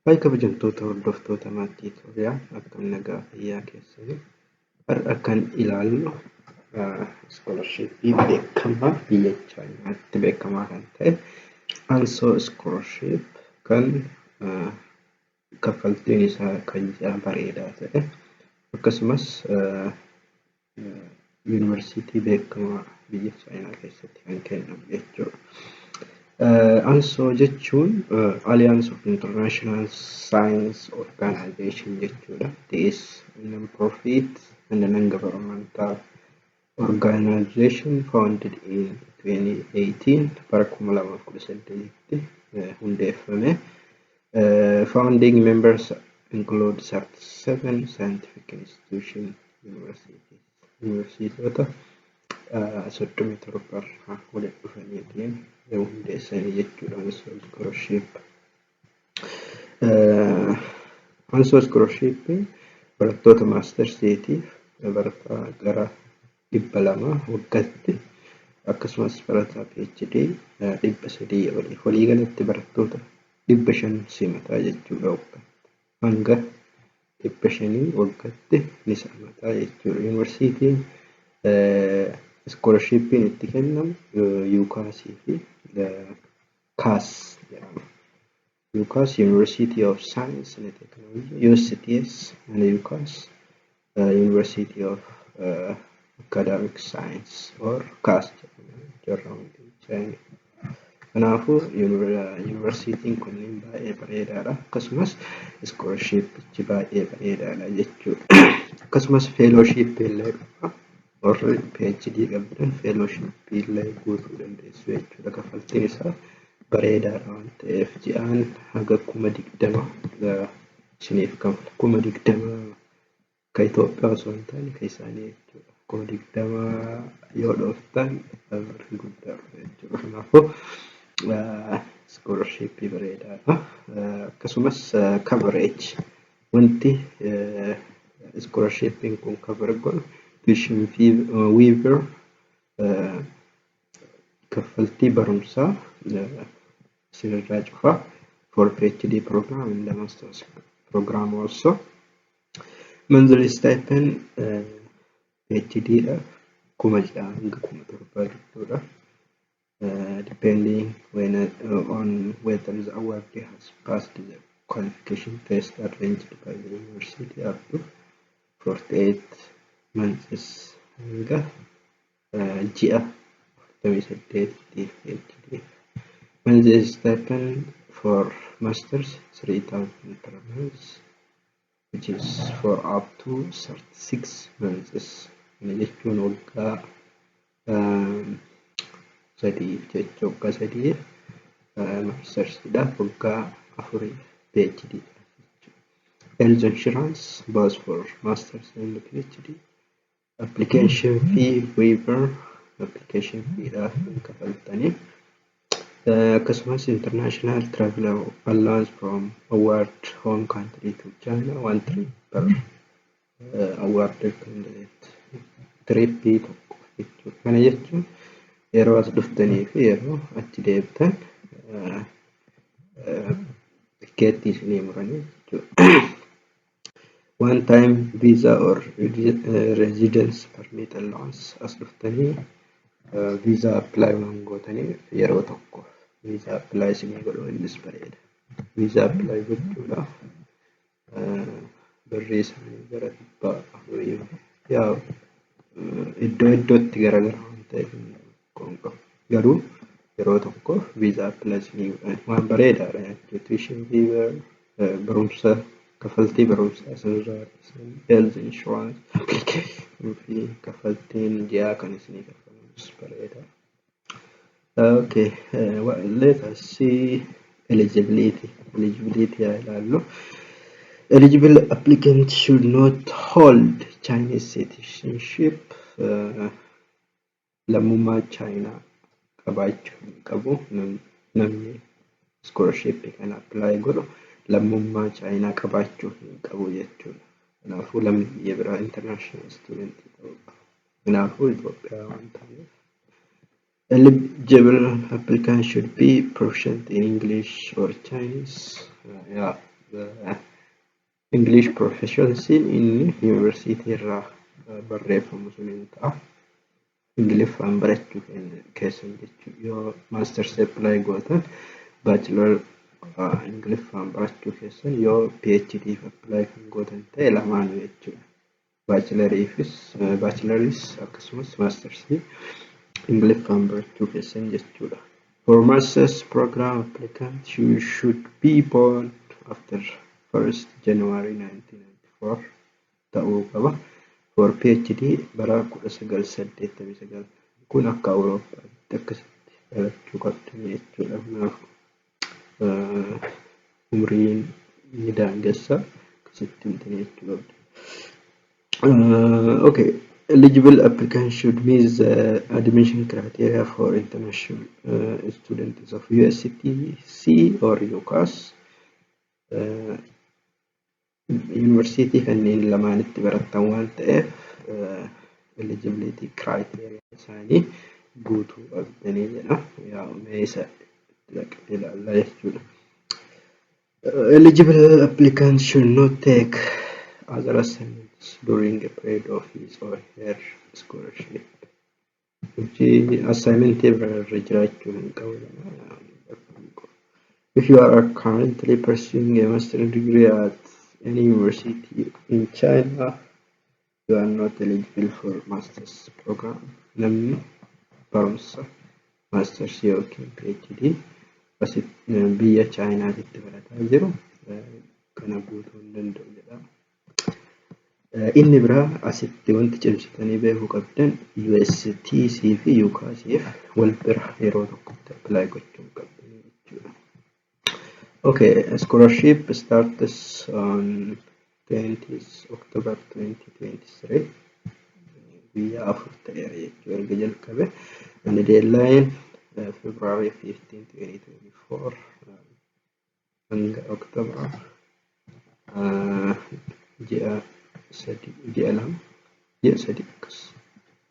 Hi, kabajamtoota hordoftoota maatii Itoophiyaa, akkam nagaa fayyaa keessanii? Har'a kan ilaallu scholarshipii beekamaa biyya Chaayinaatti beekamaa kan ta'e Ansoo Scholarship, kan kaffaltiin isaa kan ji'a bareedaa ta'e, akkasumas yuunivarsiitii beekamaa biyya Chaayinaa keessatti kan kennamu jechuudha. Ansoo jechuun Alliance of International Science Organization jechuudha. It is non-profit and non-governmental organization founded in 2018, bara 2018tti hundeeffame. Founding members include 37 scientific institution universities. Yuunivarsiitota 37 irraa walitti dhufaniitiin hundeessanii jechuudha Ansoo Scholarship. Ansoo Scholarship barattoota mastersiitiif barataa gara 200 waggaatti, akkasumas barataa PhD 300 olii, waliigalatti barattoota 500 simataa jechuudha waggaatti. Hanga 500 waggaatti ni simataa jechuudha. Yuunivarsiitiin scholarshipiin itti kennamu UCASii fi CAS jedhama. UCAS, University of Science and Technology, USTS, and UCAS, University of Academic Science or CAS jedhama. Kanaafuu yuunivarsiitiin kunneen baay'ee bareedaadha. Akkasumas scholarshipichi baay'ee bareedaadha jechuudha. Akkasumas fellowshipii illee qaba. Warri PhD qabdan fellowshipii illee guutuu dandeessu jechuudha. Kaffaltiin isaa bareedaadha waan ta'eef ji'aan haga 20,000 isiniif kafala. 20,000 ka Itoophiyaa osoo hin taane ka isaanii jechuudha. 20,000 yoo dhooftan birrii guddaa dhufa jechuudha. Kanaafuu scholarshipii bareedaadha. Akkasumas coverage, wanti scholarshipiin kun cover godhu tuition fee waiver, kaffaltii barumsaa isinirraa cufa for PhD program and the master's program also. Monthly stipend PhD dha 6,000 hanga 7,000 gidduudha. Depending on whether the awardee has passed the qualification test arranged by the university, up to 48 months, hanga ji'a 48 PhD. Monthly stipend for masters 3000 per month, which is for up to 36 months. Kana jechuun waggaa 3 jechuudha. Waggaa 3 mastersiidhaaf, waggaa 4 PhD jechuudha. Health insurance both for masters and PhD. Application fee waiver, application fee dhaaf hin kafaltanii. Akkasumas international travel allowance from award home country to China, one trip per awarded candidate, tripii tokko jechuudha. Kana jechuun yeroo as dhuftanii fi yeroo achi deebitan tikkeettii isinii muranii jechuudha. One time visa or residence permit allowance, as dhuftanii visa apply waan gootaniif yeroo tokko visa apply isinii godhu, innis bareeda. Visa apply gochuudhaaf birrii isaanii gara 400, yaa iddoo iddootti garagara waan ta'eef hin qabu. Garuu yeroo tokkoof visa apply isinii godhan, waan bareedaadha jechuudha. Tuition fee, barumsa, kaffaltii barumsaa isinirraa hir'isan, health insurance, application fee, kaffaltiin ji'aa kan isinii kaffalamus bareeda. Okay, well, let us see eligibility. Eligibility haa ilaallu. Eligible applicant should not hold Chinese citizenship. Lammummaa Chaayinaa qabaachuu hin qabu. Namni scholarship kana apply godhu lammummaa Chaayinaa qabaachuu hin qabu jechuudha. Kanaafuu lammii biyya biraa, international student ta'uu qaba. Kanaafuu Itoophiyaa waan taaneef. Eligible applicant should be proficient in English or Chinese. Yaa English proficiency inni yuunivarsiitii irraa barreeffamu sun hin ta'a. Ingiliffaan barachuu keessan jechuudha. Yoo masters apply gootan, bachelor Ingiliffaan barachuu keessan, yoo PhD apply kan gootan ta'e, lamaanuu jechuudha. Bacheloriifis, bacheloris akkasumas mastersii Ingiliffaan barachuu keessan jechuudha. For master's program applicant, you should be born after 1st January 1994 ta'uu qaba. For PhD bara 1989, kun akka Awurooppaatti akkasitti dhalachuu qabdanii jechuudha. Kanaaf umriin ni daangessa, akkasitti himtanii jechuu qabdu. Okay, eligible applicants should meet the admission criteria for international students of USTC or UCAS. Yuunivarsiitii kanneen lamaanitti barattan waan ta'eef, eligibility criteria isaanii guutuu qabdanii jedha. Yaa, mee isa itti dhaqnee ilaallaa jechuudha. Eligible applicants should not take other assignments during a period of his or her scholarship. Hojii assignmentii bira irra jiraachuu hin qabu. If you are currently pursuing a master's degree at any university in China, you are not eligible for master's program. Namni barumsa masters yookiin PhD asitti biyya Chaayinaatitti barataa jiru kana guutuu hin danda'u jedha. Inni biraa asitti wanti cimsitanii beekuu qabdan, USTC fi UCASif wal bira yeroo tokkotti apply gochuu hin qabdanii jechuudha. Okay, scholarship starts on 20th October 2023. Guyyaa 4 ta'eera jechuudha erga jalqabe. And the deadline February 15, 2024, hanga October ji'a 3, ji'a 2, ji'a 3 akkas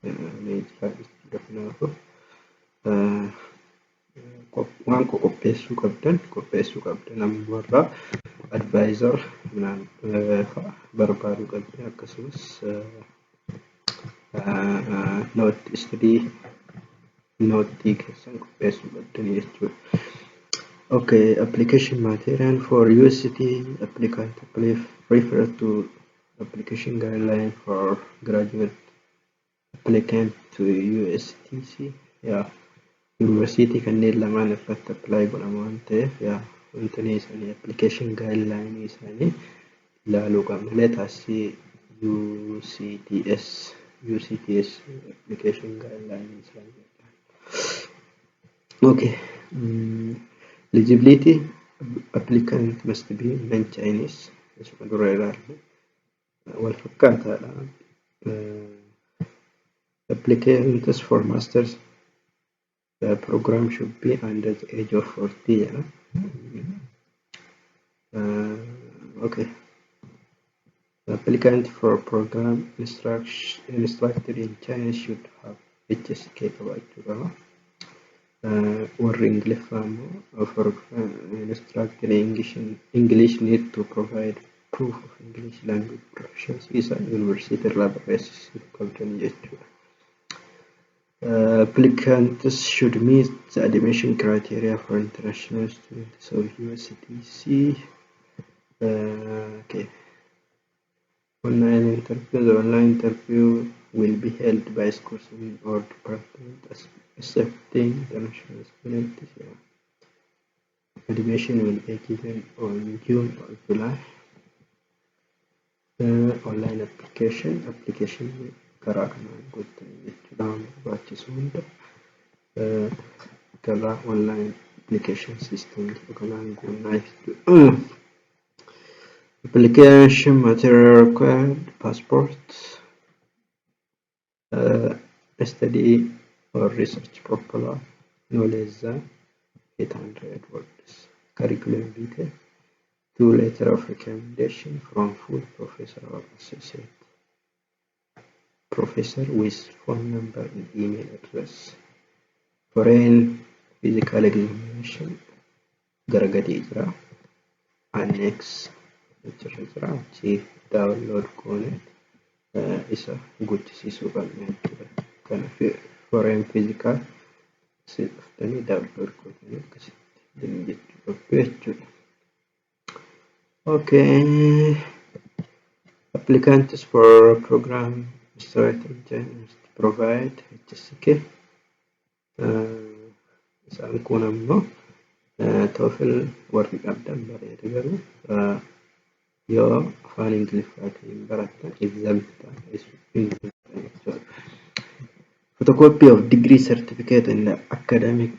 ni jira jechuudha. Kanaafuu waan qopheessuu qabdan qopheessuu qabdan, ammarraa advisor fa'a barbaaduu qabdan, akkasumas note, study note keessan qopheessuu qabdan jechuudha. Okay, application material for UST applicant, please refer to application guideline for graduate applicant to USTC. Yeah. Yuunivarsiitii kanneen lamaan irratti apply godhama waan ta'eef, yaa, wanti isaanii application guideline isaanii ilaaluu qabna. Let us see UCTS application guideline isaanii. Okay. Eligibility: applicant must be non-Chinese. Isuma dura ilaalle wal fakkaataadha. Applicants for masters program should be under the age of 40 jedha. Okay. Applicant for program instructed in Chinese should have HSK qabaachuu qaba. Warri Ingiliffaa immoo for instructed in English need to provide proof of English language proficiency isa yuunivarsiitii irraa barreessisuu qabdan jechuudha. Applicants should meet the admission criteria for international students of USTC. Okay. Online interview. The online interview will be held by schools or department accepting international students. Yeah. Admission will be given on June or July. Online application, application karaa kanaan guuttanii jechuudha, waan barbaachisu hunda karaa online application system jedhu kanaan guunnaa jechuudha. Application material required: passport, study or research proposal, no less than 800 words, curriculum vitae, two letter of recommendation from full professor or associate professor with phone number and email address, foreign physical examination gara gadii jira. Annex achirra jira, achii download goone isa guuttisiisuu qabna jechuudha. Kana foreign physical asii dhuftanii download gootanii akkasitti jechuu qabdu jechuudha. Okay. Applicants for program strategy must provide HSK. Isaan kun ammoo TOEFL warri qabdan bareeda, garuu yoo afaan Ingiliffaatiin barattan exempt jechuudha. Photocopy of degree certificate and academic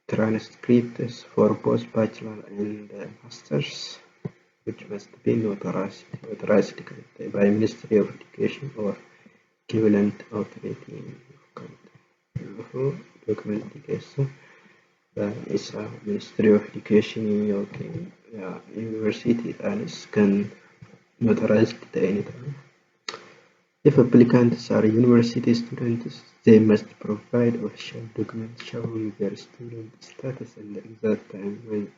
transcripts for both bachelor and masters, which must be notarized by Ministry of Education or equivalent authority. Dokumentii keessa isa Ministry of Education yookiin yuunivarsiitiidhaanis kan notarized ta'e ni ta'a. If applicants are university students, they must provide official documents showing their student status and the exact time when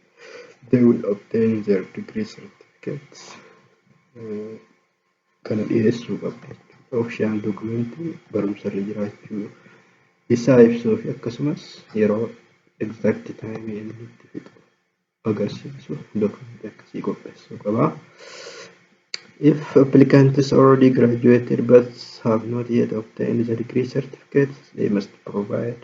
they will obtain their degree certificates. Kana dhiyeessuu qabda jechuudha. Official documentii barumsarra jiraachuu isaa ibsuu fi akkasumas yeroo exact time inni itti fixu agarsiisu dokumentii akkasii qopheessuu qaba. If applicants already graduated but have not yet obtained the degree certificate, they must provide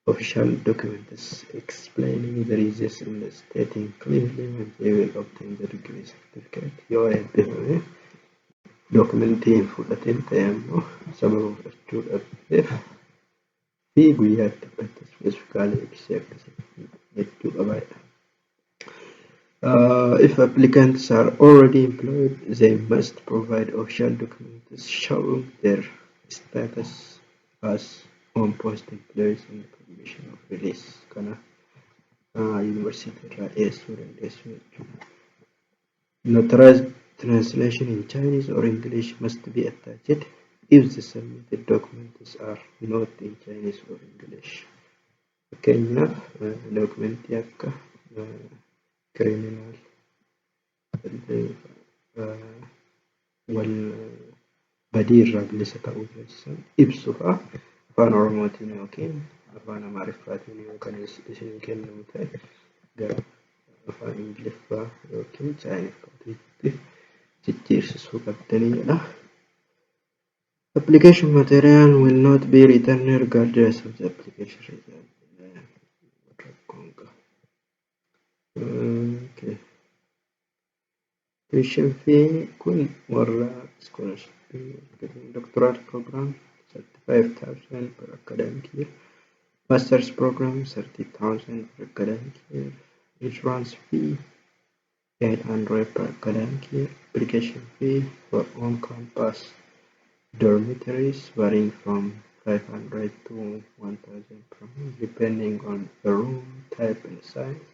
official documents explaining the reasons and stating clearly when they will obtain the degree certificate. Yoo eebbifame dokumentii hin fudhatin ta'e ammoo sababa fudhachuu dhabdeef fi guyyaa itti fudhatte specifically ibsee akkasitti jechuu qabaadha. If applicants are already employed, they must provide official documents showing their status as on-post employees and permission of release. Kana yuunivarsiitii irraa dhiyeessuu dandeessu jechuudha. Notarized translation in Chinese or English must be attached if the submitted documents are not in Chinese or English. Fakkeenyaaf, dokumentii akka criminal wal badii irraa bilisa ta'uu keessan ibsu fa'a afaan Oromootiin yookiin afaan Amaariffaatiin yoo kan isin kennamu ta'e, gara afaan Ingiliffaa yookiin Chaayiniffaatiitti jijjiirsisuu qabdanii jedha. Application material will not be returned regardless of the application result. Rakkoon qaba. Okay. Tuition fee kun warra scholarship doctoral program 35,000 per academic year. Master's program 30,000 per academic year. Insurance fee 800 per academic year. Application fee for on-campus dormitories varying from 500 to 1,000 per month depending on the room type and size.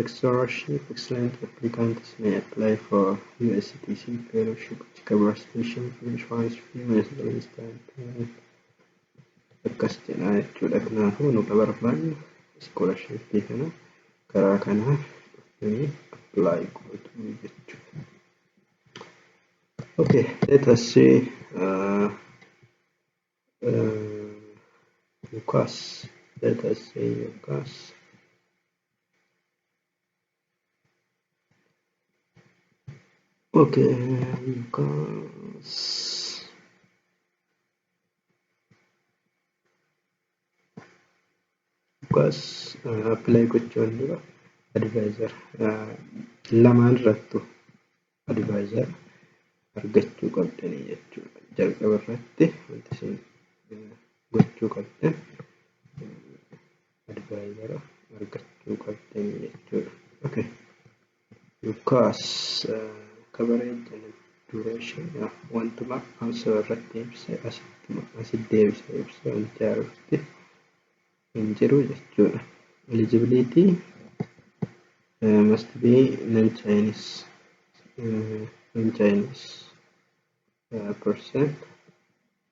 Scholarship excellent applicants may apply for USTC fellowship, which covers tuition fee, insurance fee, miscellaneous stipend akkas jedha jechuudha. Kanaafuu nu barbaannu scholarship kana karaa kanaa dhuftanii apply gootu jechuudha. Okay, let us see UCAS. Let us see UCAS. Okay, UCAS. UCAS apply gochuun dura advisor lamaan irrattu advisor argachuu qabdanii jechuudha. Jalqaba irratti wanti isin gochuu qabdan advisor argachuu qabdanii jechuudha. Okay. UCAS coverage and duration wantuma answer irratti ibse asitti deebisee ibse, wanti haarofti hin jiru jechuudha. Eligibility must be non-Chinese person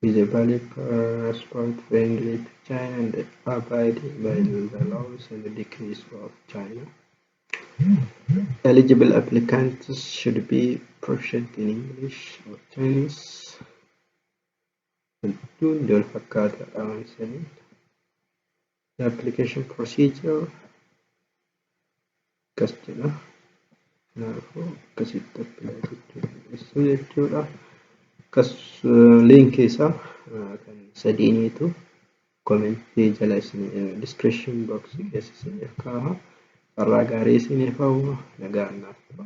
with a valid passport friendly to China and abiding by the laws and the decrees of China. Eligible applicants should be proficient in English or Chinese. Hundi wal fakkaataadha waan saniin. The application procedure akkas jedha. Kanaafuu akkasitti apply gochuu dandeessu jechuudha. Akkas liinkii isaa kan sadiiniitu komentii jala isin description box keessa isiniif kaa'a. Carraa gaarii isiniif hawwa, nagaan naaf tura.